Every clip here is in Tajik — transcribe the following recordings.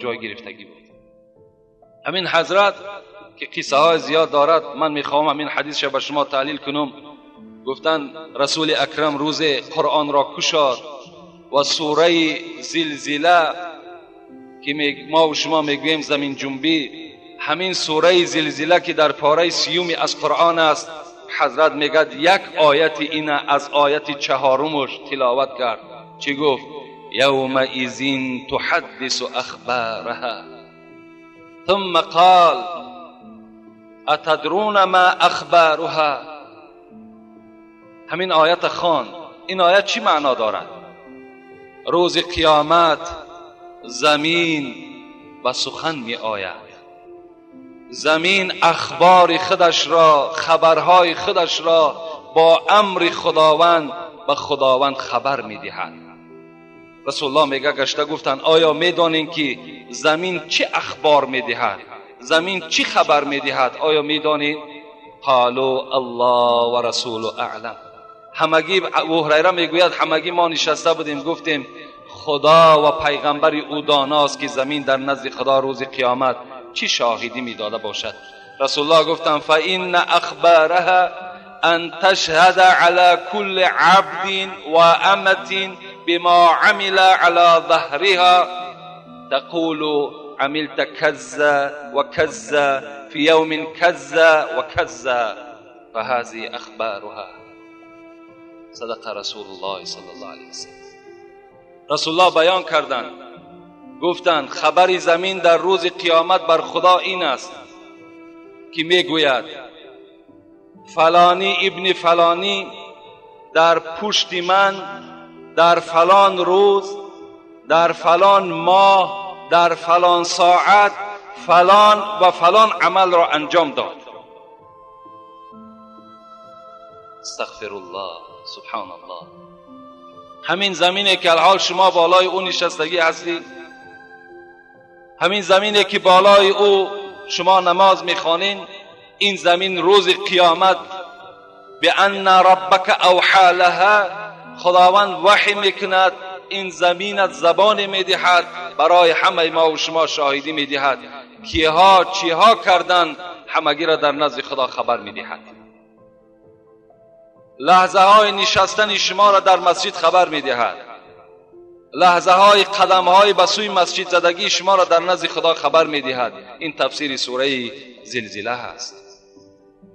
جای گرفتگی بود. همین حضرت که قصه های زیاد دارد، من میخوام همین حدیث به شما تحلیل کنم. گفتن رسول اکرم روز قرآن را کشاد و سوره زلزله که ما و شما میگوییم زمین جنبی، همین سوره زلزله که در پاره سیومی از قرآن است، حضرت میگد یک آیت این از آیت چهارمش تلاوت کرد. چی گفت؟ یومئذ تحدث اخبارها ثم قال اتدرون ما اخبارها. همین آیت خوان. این آیت چی معنا دارد؟ روز قیامت زمین به سخن می آید، زمین اخبار خودش را، خبرهای خودش را با امر خداوند به خداوند خبر می دهد. رسول الله میگه گشته گفتن آیا میدانین که زمین چه اخبار می دهد؟ زمین چی خبر می دهد؟ آیا میدانین؟ قالوا الله و رسول اعلم. همگی، ابو هریره میگوید همگی ما نشسته بودیم گفتیم خدا و پیغمبر او داناست که زمین در نزد خدا روز قیامت چی شاهدی میداده باشد. رسول الله گفتند فإن اخبارها ان تشهد على كل عبد و امة بما عمل على ظهرها تقول عملت كذا وكذا في يوم كذا وكذا فهذه اخبارها. صدق رسول الله صلی الله علیه وسلم. رسول الله بیان کردند، گفتند خبر زمین در روز قیامت بر خدا این است که میگوید فلانی ابن فلانی در پشت من در فلان روز در فلان ماه در فلان ساعت فلان و فلان عمل را انجام داد. استغفر الله، سبحان الله. همین زمینه که الحال شما بالای او نشستگی هستید، همین زمینه که بالای او شما نماز میخوانین، این زمین روز قیامت به ان ربک اوحى لها، خداوند وحی میکند، این زمین از زبان میدهد برای همه ما و شما شاهدی میدهد کیها چیها کردن، همگی را در نزد خدا خبر میدهد. لحظه های نشستن شما را در مسجد خبر میدهد، لحظه های قدم های به سوی مسجد زدگی شما را در نزد خدا خبر میدهد. این تفسیر سوره زلزله هست.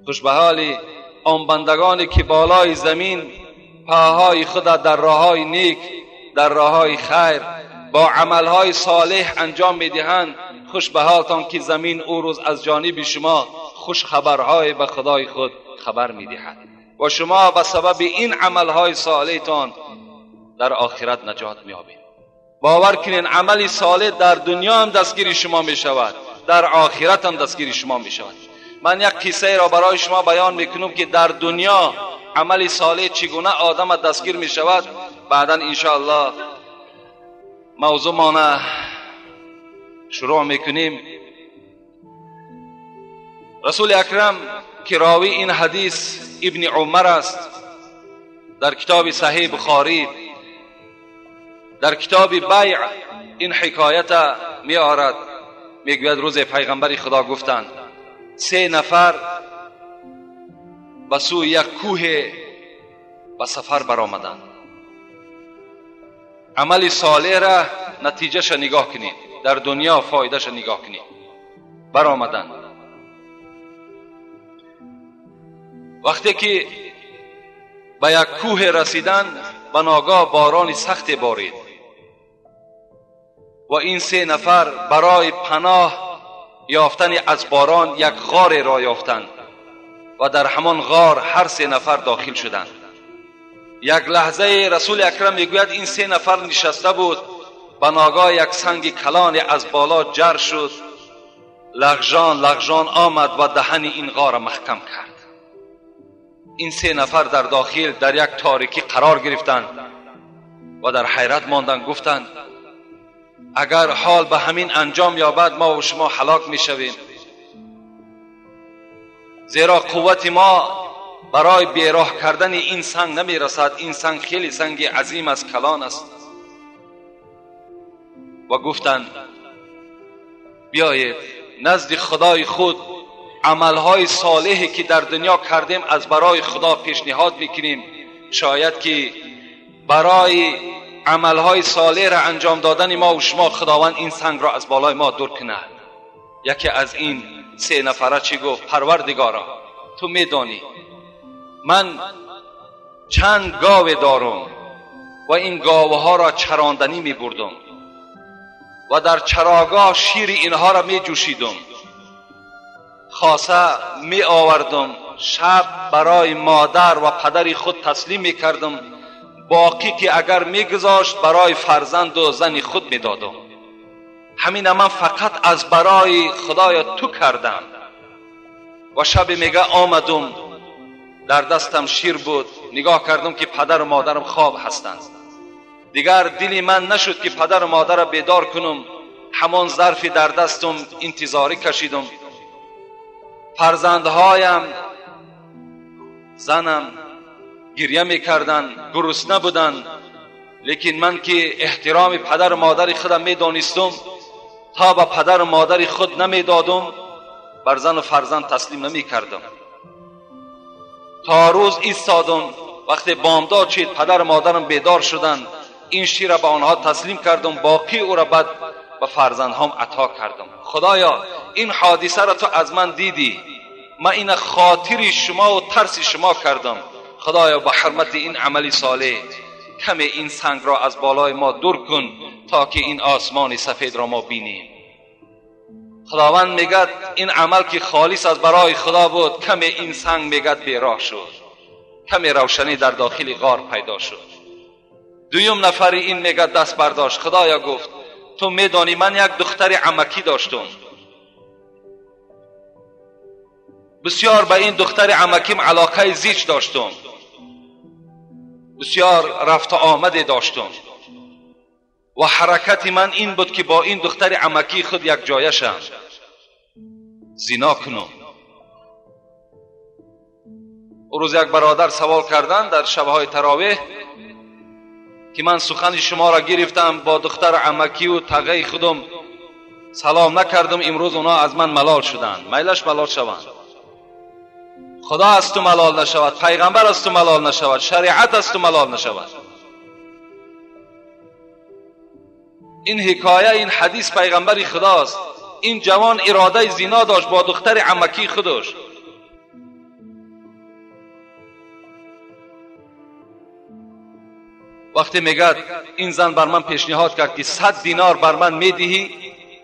خوش به حال آن بندگانی که بالای زمین پاهای خود در راههای نیک، در راههای خیر با عملهای صالح انجام میدهند. خوش به حالتان که زمین او روز از جانب شما خوش خبرهای به خدای خود خبر میدهد و شما به سبب این عملهای صالحتان در آخرت نجات میابید. باور کنین عمل صالح در دنیا هم دستگیر شما میشود، در آخرت هم دستگیر شما میشود. من یک قصه را برای شما بیان میکنم که در دنیا عمل صالح چگونه آدم دستگیر میشود. بعدا انشاءالله موضوع ما شروع میکنیم. رسول اکرم که راوی این حدیث ابن عمر است، در کتاب صحیح بخاری در کتاب بیع این حکایت می آرد. میگوید روز پیغمبر خدا گفتند سه نفر به سوی یک کوه به سفر برآمدند. عمل صالح را نتیجهش نگاه کنید، در دنیا فایدهش نگاه کنید. برآمدند. وقتی که به یک کوه رسیدند، به ناگاه باران سخت بارید و این سه نفر برای پناه یافتن از باران یک غار را یافتند و در همان غار هر سه نفر داخل شدند. یک لحظه رسول اکرم میگوید این سه نفر نشسته بود، به ناگاه یک سنگ کلان از بالا جر شد، لغژان لغژان آمد و دهن این غار محکم کرد. این سه نفر در داخل در یک تاریکی قرار گرفتند و در حیرت ماندند. گفتند اگر حال به همین انجام یابد ما و شما هلاک میشویم، زیرا قوت ما برای بیراه کردن این سنگ نمی رسد. این سنگ خیلی سنگ عظیم است، کلان است. و گفتند بیایید نزد خدای خود عملهای صالحی که در دنیا کردیم از برای خدا پیشنهاد میکنیم، شاید که برای عملهای صالح را انجام دادن ما و شما خداوند این سنگ را از بالای ما دور کند. یکی از این سه نفره چی گفت؟ پروردگارا تو میدانی من چند گاو دارم و این گاوها را چراندنی می بردم و در چراگاه شیر اینها را می جوشیدم، خاصه می آوردم، شب برای مادر و پدر خود تسلیم می کردم، باقی که اگر می گذاشت برای فرزند و زن خود می دادم. همین من فقط از برای خدای تو کردم. و شب میگه آمدم، در دستم شیر بود، نگاه کردم که پدر و مادرم خواب هستند. دیگر دلی من نشد که پدر و مادر را بیدار کنم، همان ظرفی در دستم انتظاری کشیدم. فرزندهایم، زنم گریه میکردند، گرسنه بودند، لیکن من که احترام پدر و مادر خودم میدانستم، تا به پدر و مادر خود نمیدادم بر زن و فرزند تسلیم نمیکردم. تا روز ایستادم، وقتی بامداد شد پدر و مادرم بیدار شدند، این شیر را به آنها تسلیم کردم، باقی او را بعد به فرزندهام عطا کردم. خدایا این حادثه را تو از من دیدی، من این خاطر شما و ترس شما کردم. خدایا به حرمت این عمل صالح کمی این سنگ را از بالای ما دور کن تا که این آسمان سفید را ما بینیم. خداوند میگد این عمل که خالص از برای خدا بود، کمی این سنگ میگد بیراه شد، کمی روشنی در داخل غار پیدا شد. دویم نفری این میگد دست برداشت. خدایا گفت تو میدانی من یک دختر عمکی داشتم، بسیار به این دختر عمکیم علاقه زیچ داشتم، بسیار رفت آمده داشتم و حرکت من این بود که با این دختر عمکی خود یک جایه شم، زنا کنم. روز یک برادر سوال کردن در شبهای تراویح که من سخن شما را گرفتم، با دختر عمکی و تغی خودم سلام نکردم، امروز اونا از من ملال شدند. میلش ملال شوند، خدا از تو ملال نشود، پیغمبر از تو ملال نشود، شریعت از تو ملال نشود. این حکایه، این حدیث پیغمبر خداست. این جوان اراده زنا داشت با دختر عمکی خودش. وقتی میگد این زن بر من پیشنهاد کرد که 100 دینار بر من میدهی،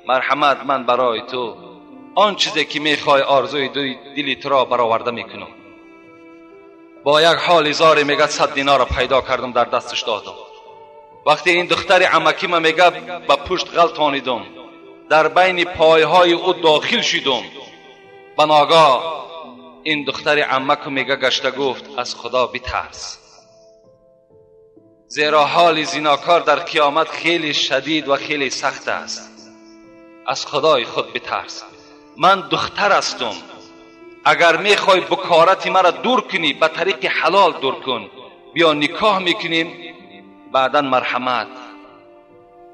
مرحمت من برای تو آن چیزی که میخوای آرزوی دلی تو را برآورده میکنم. با یک حال زاری میگد 100 دینار را پیدا کردم، در دستش دادم. وقتی این دختر عمکی من میگه به پشت غلطانیدم، در بین پایهای او داخل شدم. بناگاه این دختر عمک میگه گشته گفت از خدا بترس، زیرا حال زیناکار در قیامت خیلی شدید و خیلی سخت است. از خدای خود بترس، من دختر هستم، اگر میخوای بکارت مرا دور کنی به طریق حلال دور کن، بیا نکاح میکنیم بعدا مرحمت.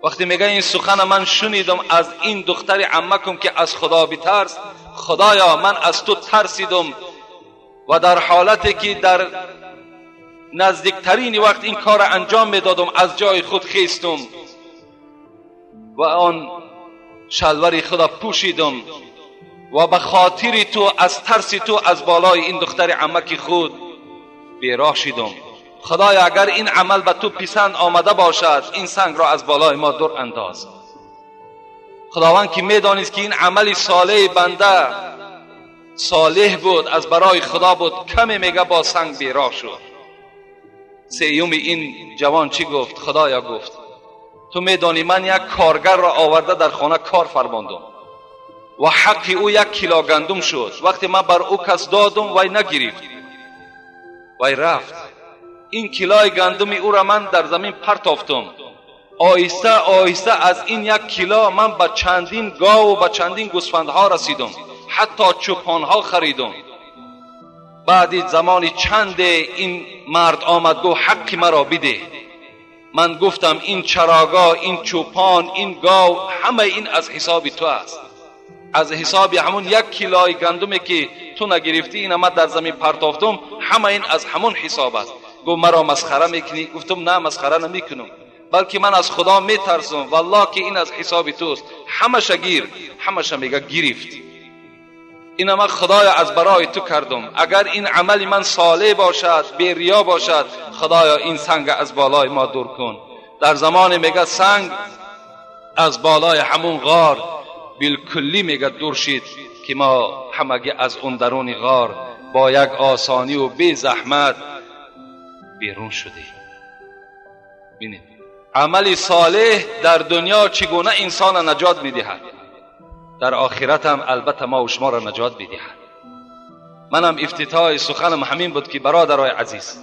وقتی میگه این سخن من شنیدم از این دختر عمکم که از خدا بترس، خدایا من از تو ترسیدم و در حالتی که در نزدیکترین وقت این کار انجام میدادم از جای خود خیستم و آن شلوار خدا پوشیدم و به خاطر تو از ترس تو از بالای این دختر عمک خود بیراه شدم. خدایا اگر این عمل به تو پسند آمده باشد این سنگ را از بالای ما دور انداز. خداوند که میدانست که این عمل صالح بنده صالح بود، از برای خدا بود، کمی میگه با سنگ بیراه شد. سیوم این جوان چی گفت؟ خدایا گفت تو میدانی من یک کارگر را آورده در خانه کار فرماندم و حق او 1 کیلو گندم شد. وقتی من بر او کس دادم وی نگرفت، وی رفت. این کیلوی گندم او را من در زمین پرتافتم. آهسته آهسته از این 1 کیلو من به چندین گاو و به چندین گوسفندها رسیدم، حتی چوپانها خریدم. بعد زمانی چند این مرد آمد گفت حق مرا بده. من گفتم این چراگاه، این چوپان، این گاو، همه این از حساب تو است، از حساب همون 1 کیلوی گندمی که تو نگرفتی این من در زمین پرتافتم، همه این از همون حساب است. گفت مرا مسخره میکنی؟ گفتم نه مسخره نمیکنم، بلکه من از خدا میترسم، والله که این از حساب توست. همش گیر، همش میگه گرفت. این من خدایا از برای تو کردم، اگر این عمل من صالح باشد، بی ریا باشد، خدایا این سنگ از بالای ما دور کن. در زمان میگه سنگ از بالای همون غار بالکلی میگه دور شد که ما همگی از اون درون غار با یک آسانی و بی زحمت بیرون شدیم. ببینید عمل صالح در دنیا چگونه انسان نجات میدهد، در آخرت هم البته ما و شما را نجات میدهد. منم افتتاح سخنم همین بود که برادرای عزیز،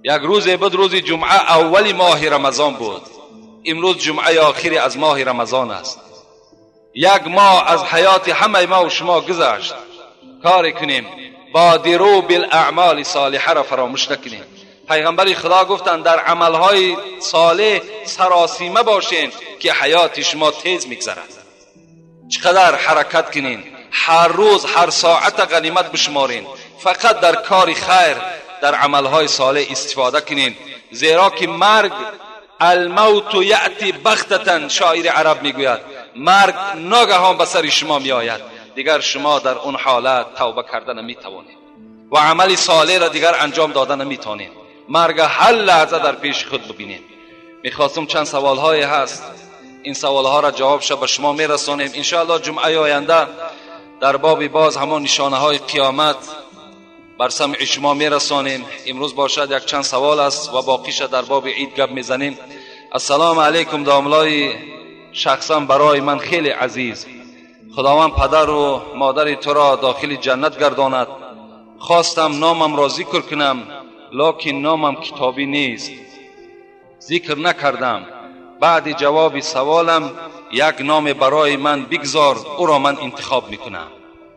یک روز بود، روز جمعه اول ماه رمضان بود. امروز جمعه آخری از ماه رمضان است. یک ماه از حیات همه ما و شما گذشت. کار کنیم، بادروا بالاعمال صالحه را فراموش نکنیم. پیغمبر خدا گفتند در عملهای صالح سراسیمه باشین که حیات شما تیز میگذرد. چقدر حرکت کنین، هر روز هر ساعت غنیمت بشمارین، فقط در کار خیر، در عملهای صالح استفاده کنین، زیرا که مرگ، الموت یأتی بغتة، شاعر عرب میگوید مرگ ناگهان به سر شما میآید، دیگر شما در اون حالت توبه کردن نمیتوانید و عمل صالح را دیگر انجام دادن نمیتوانید. مرگ هر لحظه در پیش خود ببینید. میخواستم چند سوالهای هست، این سوالها را جواب شد به شما میرسانیم انشاءالله. جمعه آینده در باب باز همان نشانه های قیامت بر سمع شما میرسانیم. امروز باشد یک چند سوال است و باقیش در باب عید گپ میزنیم. السلام علیکم داملای شخصا برای من خیلی عزیز، خداوند پدر و مادر تو را داخل جنت گرداند. خواستم نامم را ذکر کنم، لکن نامم کتابی نیست، ذکر نکردم. بعد جواب سوالم یک نام برای من بگذار، او را من انتخاب میکنم.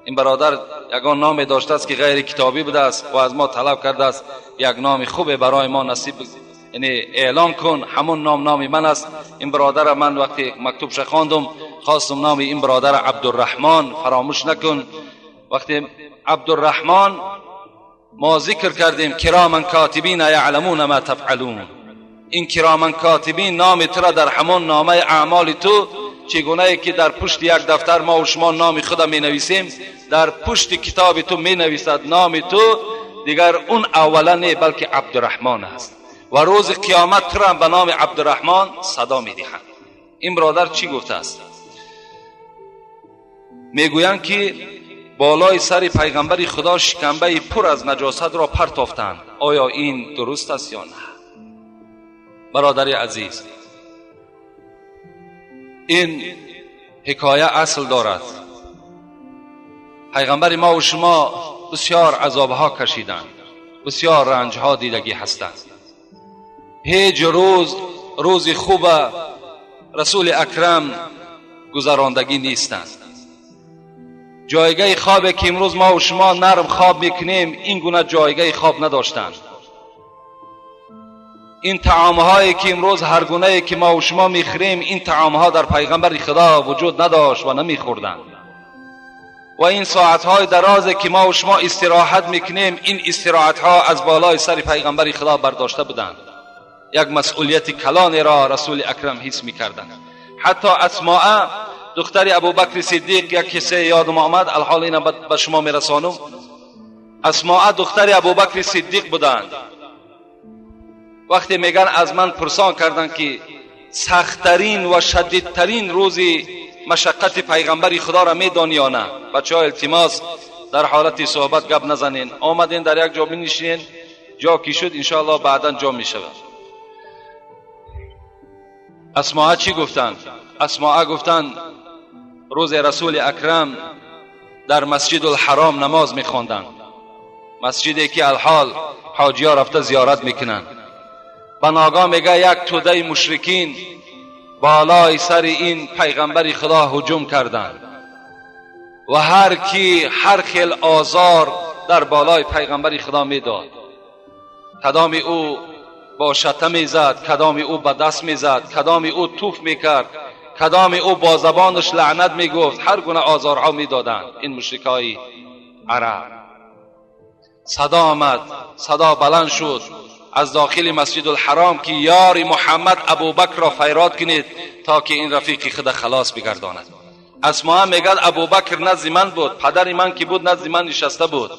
این برادر یگان نام داشته است که غیر کتابی بوده است و از ما طلب کرده است یک نام خوب برای ما نصیب، یعنی اعلان کن، همون نام نام من است. این برادر من وقتی مکتوبش خواندم خواستم نام این برادر عبدالرحمن فراموش نکن. وقتی عبدالرحمن ما ذکر کردیم کرامن کاتبین یعلمون ما تفعلون، این کرامن کاتبین نام تو را در همان نامه اعمال تو، چگونه که در پشت یک دفتر ما و شما نام خود می نویسیم، در پشت کتاب تو می نویسد نام تو، دیگر اون اولا نه بلکه عبدالرحمن است و روز قیامت تو را به نام عبدالرحمن صدا می دهند. این برادر چی گفته است؟ میگویند که بالای سر پیغمبر خدا شکمبه پر از نجاست را پرتافتند، آیا این درست است یا نه؟ برادر عزیز، این حکایه اصل دارد. پیغمبر ما و شما بسیار عذابها کشیدند، بسیار رنجها دیدگی هستند. هیچ روز روز خوب رسول اکرم گذراندگی نیستند. جایگاه خواب که امروز ما و شما نرم خواب میکنیم، این گونه جایگاه خواب نداشتند. این طعامهایی که امروز هر گونه که ما و شما میخوریم، این طعامها در پیغمبر خدا وجود نداشت و نمیخوردند. و این ساعتهای درازی که ما و شما استراحت میکنیم، این استراحتها از بالای سر پیغمبر خدا برداشته بودند. یک مسئولیت کلانی را رسول اکرم حس میکردند. حتی اسماء دختر ابوبکر صدیق، یک قصه یادم آمد، الحال اینا به شما میرسانم. اسماء دختر ابوبکر صدیق بودند. وقتی میگن از من پرسان کردن که سختترین و شدیدترین روزی مشقت پیغمبر خدا را میدانی یا نه؟ بچه ها التماس در حالت صحبت گپ نزنین، آمدین در یک جا بنشینین، جا کی شد انشاءالله بعدا جا میشود. اسماء چی گفتند؟ اسماء گفتند روز رسول اکرم در مسجد الحرام نماز میخواندند، مسجدی که الحال حاجی ها رفته زیارت میکنند. بناگاه میگه یک توده مشرکین بالای سر این پیغمبر خدا هجوم کردند و هر کی هر خیل آزار در بالای پیغمبر خدا میداد. کدام او با شته میزد، کدام او با دست میزد، کدام او توف میکرد، کدام او با زبانش لعنت میگفت. هر گونه آزارها میدادند این مشرکای عرب. صدا آمد، صدا بلند شد از داخل مسجد الحرام که یار محمد ابوبکر را فیراد کنید تا که این رفیق خود خلاص بگرداند. اسماء میگد ابوبکر نزد من بود، پدر من که بود نزد من نشسته بود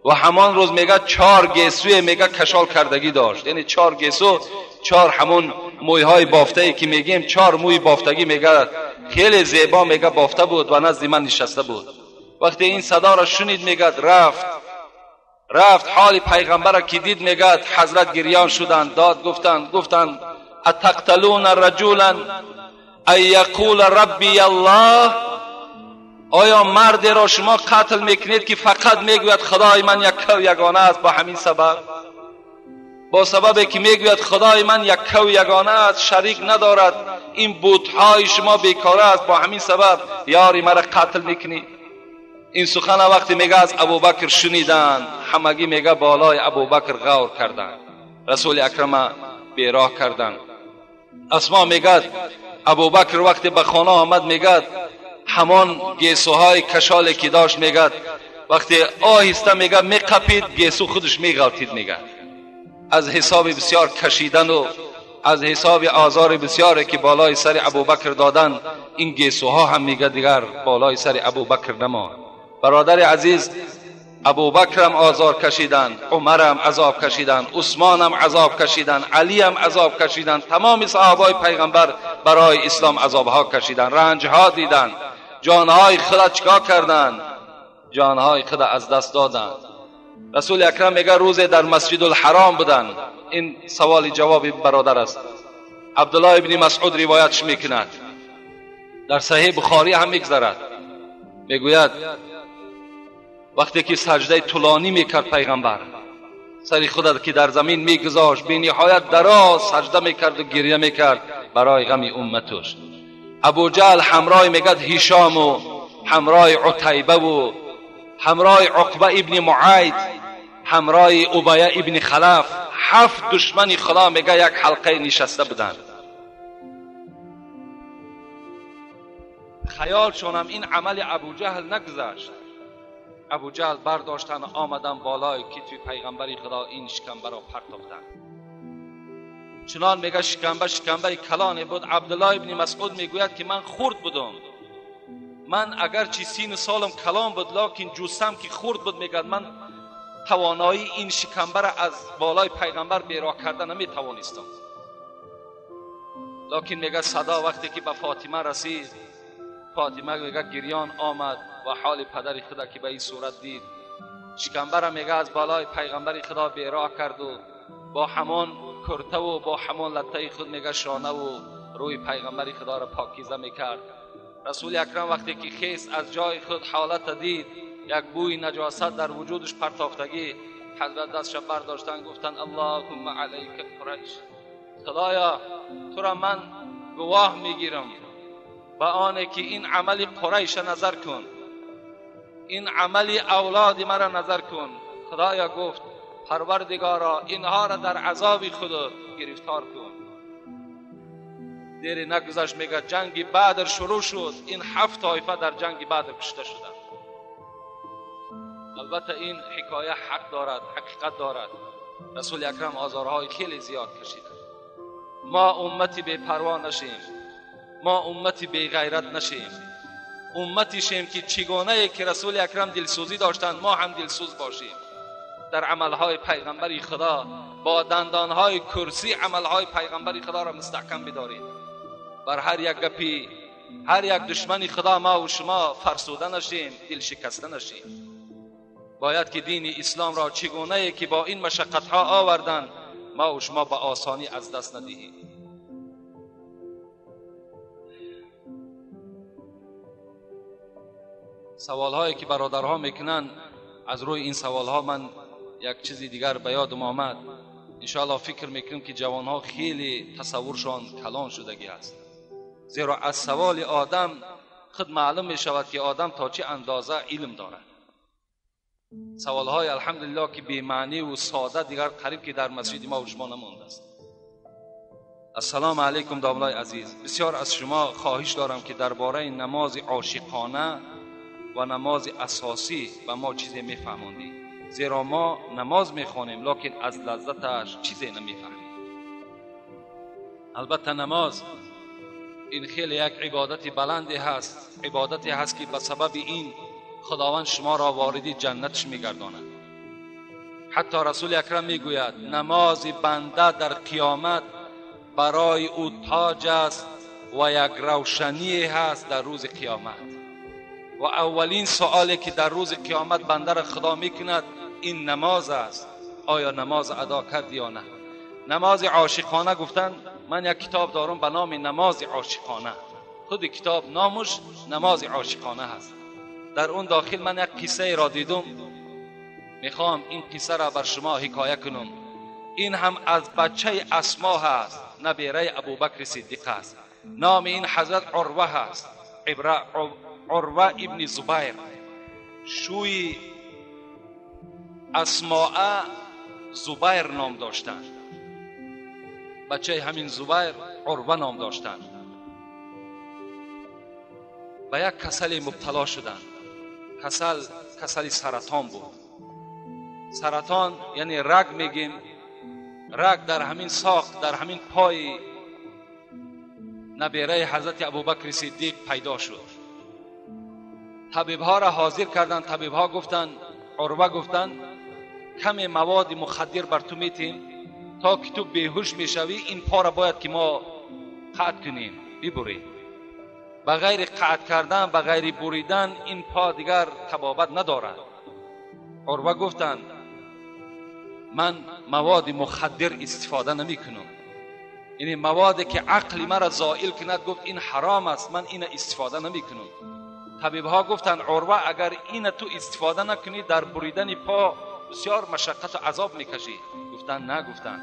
و همان روز میگه 4 گیسوی میگه کشال کردگی داشت. یعنی 4 گیسو، 4 همون مویهای بافته ای که میگیم، 4 موی بافتگی میگه خیلی زیبا میگه بافته بود و نزد من نشسته بود. وقتی این صدا را شنید میگه رفت حال پیغمبر را که دید میگه حضرت گریان شدند، داد گفتند، گفتند اتقتلون رجولا ان یقول ربی الله، آیا مرد را شما قتل میکنید که فقط میگوید خدای من یک و یگانه است؟ با همین سبب، با سبب که میگوید خدای من یک و یگانه است، شریک ندارد، این بت‌های شما بیکاره است، با همین سبب یاری مرا قتل میکنید؟ این سخن وقتی میگه از ابوبکر شنیدند، همگی میگه بالای ابوبکر غور کردند، رسول اکرم بیراه کردند. اسما میگه ابوبکر وقتی به خانه آمد میگه همان گیسوهای کشالی که داشت میگه وقتی آهسته میگه میقپید گیسو خودش میغلطید. میگه از حساب بسیار کشیدن و از حساب آزار بسیاری که بالای سر ابوبکر دادن، این گیسوها هم میگه دیگر بالای سر ابوبکر نماند. برادر عزیز، ابوبکر هم آزار کشیدن، عمر هم عذاب کشیدن، عثمان هم عذاب کشیدن، علی هم عذاب کشیدن، تمام صحابای پیغمبر برای اسلام عذابها کشیدن، رنجها دیدن، جانهای خود چیکار کردن؟ جانهای خود از دست دادن. رسول اکرم میگه روز در مسجد الحرام بودن. این سوال جواب برادر است. عبدالله ابن مسعود روایتش میکند، در صحیح بخاری هم میگذرد. میگوید وقتی که سجده طولانی میکرد پیغمبر، سر خود که در زمین میگذاشت، بی نهایت دراز سجده میکرد و گریه میکرد برای غم امتش. ابو جهل همراه میگد هشام و همراه عتیبه و همراه عقبه ابن معید، همراه ابیه ابن خلف، 7 دشمن خدا میگه یک حلقه نشسته بودند. خیالشون هم این عمل ابو جهل نگذشت. ابو جهل برداشتن آمدن بالای کتف پیغمبر خدا، این شکمبه را پرتاختن. چنان میگه شکمبه کلانی بود. عبدالله ابن مسعود میگوید که من خرد بودم، من اگرچه 30 سالم کلان بود، لکن جسم که خرد بود. میگه من توانایی این شکمبه را از بالای پیغمبر بیراه کرده نمیتوانستم. لکن میگه صدا وقتی که به فاطمه رسید، فاطمه میگه گریان آمد و حال پدر خدا که به این صورت دید، شکمبه را میگه از بالای پیغمبر خدا بیراه کرد و با همان کرته و با همان لطه خود میگه شانه و روی پیغمبر خدا را پاکیزه میکرد. رسول اکرم وقتی که خیست از جای خود حالت دید، یک بوی نجاست در وجودش پرتافتگی، حضرت دستش برداشتن گفتن اللهم علیک قریش، خدایا تو را من گواه میگیرم به آنه که این عمل قریش نظر کن، این عمل اولاد مرا نظر کن. خدایا گفت پروردگارا اینها را در عذاب خود گرفتار کن. دیر نگذشت میگه جنگ بدر شروع شد، این 7 طایفه در جنگ بدر کشته شدند. البته این حکایه حق دارد، حقیقت دارد. رسول اکرم آزارهای خیلی زیاد کشیدند. ما امتی بی پروا نشیم، ما امتی بی غیرت نشیم، امتی شیم که چگونه که رسول اکرم دلسوزی داشتند ما هم دلسوز باشیم. در عملهای پیغمبری خدا با دندانهای کرسی عملهای پیغمبری خدا را مستحکم بداریم. بر هر یک گپی، هر یک دشمن خدا ما و شما فرسوده نشیم، دل شکسته نشیم. باید که دین اسلام را چگونه که با این مشقتها آوردن ما و شما به آسانی از دست ندهیم. سوالهایی که برادرها میکنن، از روی این سوالها من یک چیزی دیگر به یادم آمد. انشاءالله فکر میکنم که جوانها خیلی تصورشان کلان شدگی است، زیرا از سوال آدم خود معلوم میشود که آدم تا چه اندازه علم دارد. Саволҳои алҳамдулиллоҳ ки бемаънӣ ва сода дигар қариб ки дар масҷиди мо ва шумо намондааст. Ассалому алайкум домлаи азиз, бисёр аз шумо хоҳиш дорам ки дар бораи намози ошиқона ва намози асосӣ ба мо чизе мефаҳмондӣ, зеро мо намоз мехонем, лекин аз лаззаташ чизе намефаҳмем. Албатта намоз ин хеле як ибодати баланде ҳаст, ибодате ҳаст ки ба сабаби ин худованд шуморо вориди ҷаннаташ мегардонад. Ҳатто расули акрам мегӯяд намози банда дар қиёмат барои ӯ тоҷ аст ва як равшание ҳаст дар рӯзи қиёмат. Ва аввалин суоле ки дар рӯзи қиёмат бандаро худо мекунад ин намоз аст. Оё намоз адо кард ё на? Намози ошиқона гуфтан, ман як китоб дорам ба номи намози ошиқона. Худи китоб номаш намози ошиқона ҳаст. Дар он дохил ман як қиссаеро дидум, мехоҳам ин қиссаро бар шумо ҳикоя кунам. Ин ҳам аз бачаи Асмо ҳаст, набераи Абубакри Сиддиқ аст. Номи ин ҳазрат Урва ҳаст, Урва ибни Зубайр. Шӯи Асмоа Зубайр ном доштанд. Бачаи ҳамин Зубайр Урва ном доштанд. Ба як касале мубтало шуданд. Касал касали саратон буд. Саратон яъне раг мегем, раг дар ҳамин соқ, дар ҳамин пои набераи ҳазрати Абубакри Сиддиқ пайдо шуд. Табибҳоро ҳозир карданд. Табибҳо гуфтанд, Урва гуфтанд, каме маводи мухаддир бар ту метем то ки ту беҳуш мешавӣ, ин пора бояд ки мо қатъ кунем, бибурем. Ба ғайри қатъ кардан, ба ғайри буридан ин по дигар табобат надорад. Урва гуфтанд, ман маводи мухаддир истифода намекунам, яъне маводе ки ақли маро зоил кунад, гуфт ин ҳаром аст, ман ина истифода намекунам. Табибҳо гуфтанд, Урва агар ина ту истифода накунӣ дар буридани по бисёр машаққату азоб мекашӣ. Гуфтанд на, гуфтанд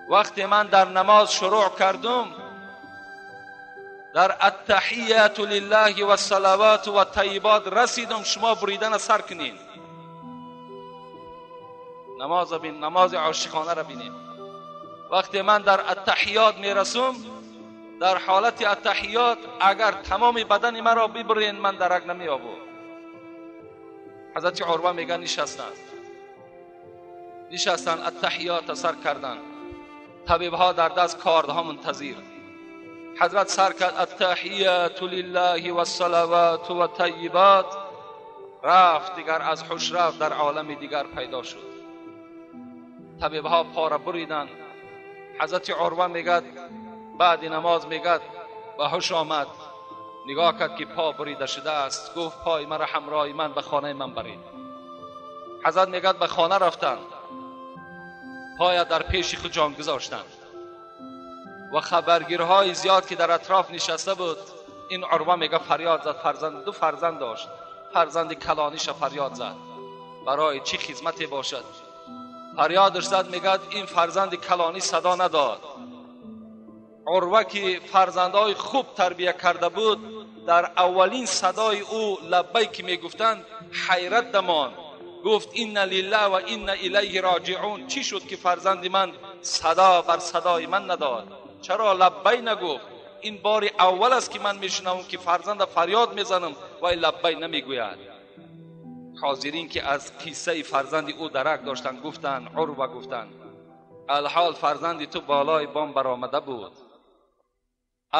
вақте ман дар намоз шурӯъ кардум, дар аттаҳияту лиллаҳи вассалавату ваттайибот расидум, шумо буридана сар кунед. Намоз бин, намози ошиқонаро бинед. Вақте ман дар аттаҳиёт мерасум, дар ҳолати аттаҳиёт агар тамоми бадани маро бибурен, ман дарак намеёбам. Ҳазрати Урва мегӯяд нишастанд, нишастанд, аттаҳиётро сар карданд. Табибҳо дар даст кордҳо мунтазир. Ҳазрат сар кард аттаҳияту лиллаҳи вассалавату ваттайибот, рафт дигар аз ҳуш рафт, дар олами дигар пайдо шуд. Табибҳо пора буриданд. Ҳазрати Урва мегӯяд баъди намоз мегӯяд ба ҳуш омад, нигоҳ кард ки по бурида шудааст. Гуфт пои маро ҳамроҳи ман ба хонаи ман баред. Ҳазрат мегӯяд ба хона рафтанд, поя дар пеши худ ҷон гузоштанд ва хабаргирҳои зиёд ки дар атроф нишаста буд, ин Урва мегӯяд фарёд зад. Фарзанд, ду фарзанд дошт, фарзанди калониша фарёд зад, барои чӣ хизмате бошад? Фарёдаш зад, мегӯяд ин фарзанди калонӣ садо надод. Урва ки фарзандҳои хуб тарбия карда буд, дар аввалин садои ӯ лаббай ки мегуфтанд ҳайрат дамонд. Гуфт инна лиллаҳ ва инна илайҳи роҷиун. Чӣ шуд ки фарзанди ман садо бар садои ман надод? Чаро лаббай нагуфт? Ин бори аввал аст ки ман мешунавам ки фарзанда фарёд мезанам вай лаббай намегӯяд. Ҳозирин ки аз қиссаи фарзанди ӯ дарак доштанд гуфтанд, Урва гуфтанд, алҳол фарзанди ту болои бом баромада буд.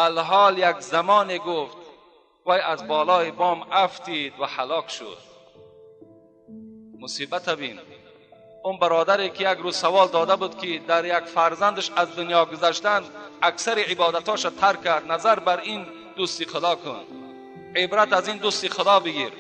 Алҳол як замоне гуфт вай аз болои бом афтид ва ҳалок шуд. Мусибата бин. Он бародаре ки як рӯз савол дода буд ки дар як фарзандаш аз дунё гузаштан аксари ибодатҳоша тарк кард, назар бар ин дӯсти худо кун, ибрат аз ин дӯсти худо бигир.